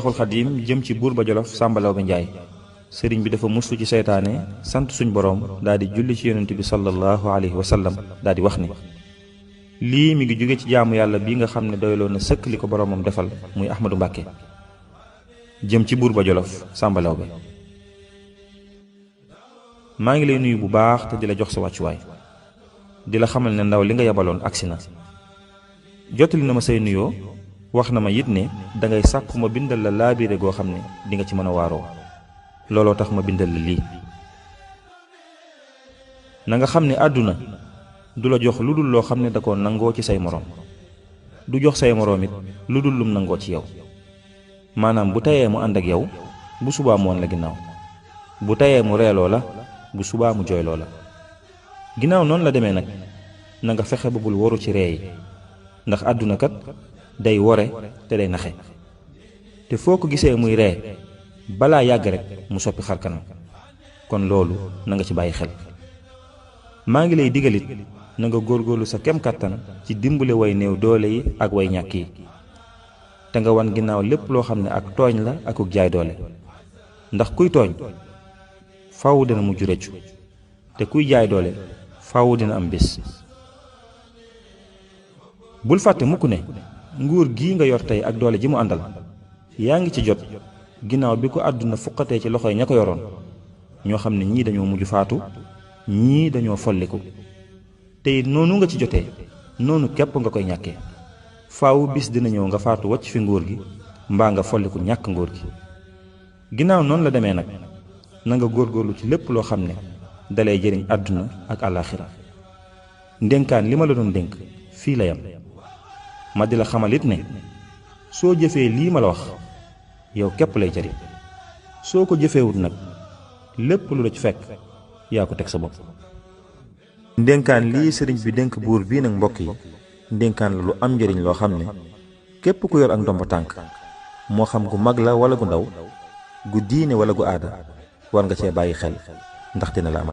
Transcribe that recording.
Cheikhul Khadim jëm ci buur ba Jolof Sàmba Lawbe Njaay sëriñ bi dafa muslu ci seytaane sant suñ boroom daal di julli ci yonent bi sallallahu alayhi wa sallam daal di wax ni lii mi ngi jóge ci jaamu yàlla bi nga xam ne doyloo na sëkk li ko boroomam defal muy Ahmadou Mbàkke jëm ci buur ba Jolof Sàmba Lawbe. maa ngi lay nuyu bu baax te di la jox sa wàccuwaay di la xamal ne ndaw li nga yabaloon agsi na jottali na ma say nuyoo wax na ma it ne dangay sàkku ma bindal la laabire goo xam ne di nga ci mën a waaroo looloo tax ma bindal la lii na nga xam ne àdduna du la jox lu dul loo xam ne da ko nangoo ci say moroom du jox say moroom it lu dul lum nangoo ci yow maanaam bu tayee mu ànd ak yow bu subaa mu woon la ginnaaw bu tayee mu reeloo la bu subaa mu jooyloo la ginnaaw noonu la demee nag na nga fexe ba bul waru ci ree yi ndax àdduna kat day wore te day naxe te foo ko gisee muy ree balaa yàgg rek mu soppi xarkanam kon loolu na nga ci bàyyi xel maa ngi lay digalit na nga góorgóorlu sa kem kàttan ci dimbale way néew doole yi ak way ñàkk yi te nga wan ginnaaw lépp loo xam ne ak tooñ la akuk jaay doole ndax kuy tooñ faaw dina mujj rëccu te kuy jaay doole faaw dina am bés. bul fàtte mukk ne nguur gii nga yor tey ak doole ji mu àndal yaa ngi ci jot ginnaaw bi ko àdduna fuqatee ci loxoy ña ko yoroon ñoo xam ne ñii dañoo mujj faatu ñii dañoo folliku te it noonu nga ci jotee noonu képp nga koy ñàkkee faaw bis dina ñëw nga faatu wacc fi nguur gi mbaa nga folliku ñàkk nguur gi ginnaaw noonu la demee nag na nga góorgóorlu ci lépp loo xam ne dalay jëriñ àdduna ak àllaaxira ndénkaan li ma la doon dénk fii la yam ma di la xamalit ne soo jëfee lii ma la wax yow képp lay jëriñ soo ko jëfeewut nag lépp lu la ci fekk yaa ko teg sa bopp. ndénkaan lii sëriñ bi dénk buur bii nag mbokk yi ndénkaan la lu am njëriñ loo xam ne képp ku yor ak ndombo tànk moo xam gu mag la wala gu ndaw gu diine wala gu aada war nga cee bàyyi xel ndax dina la amal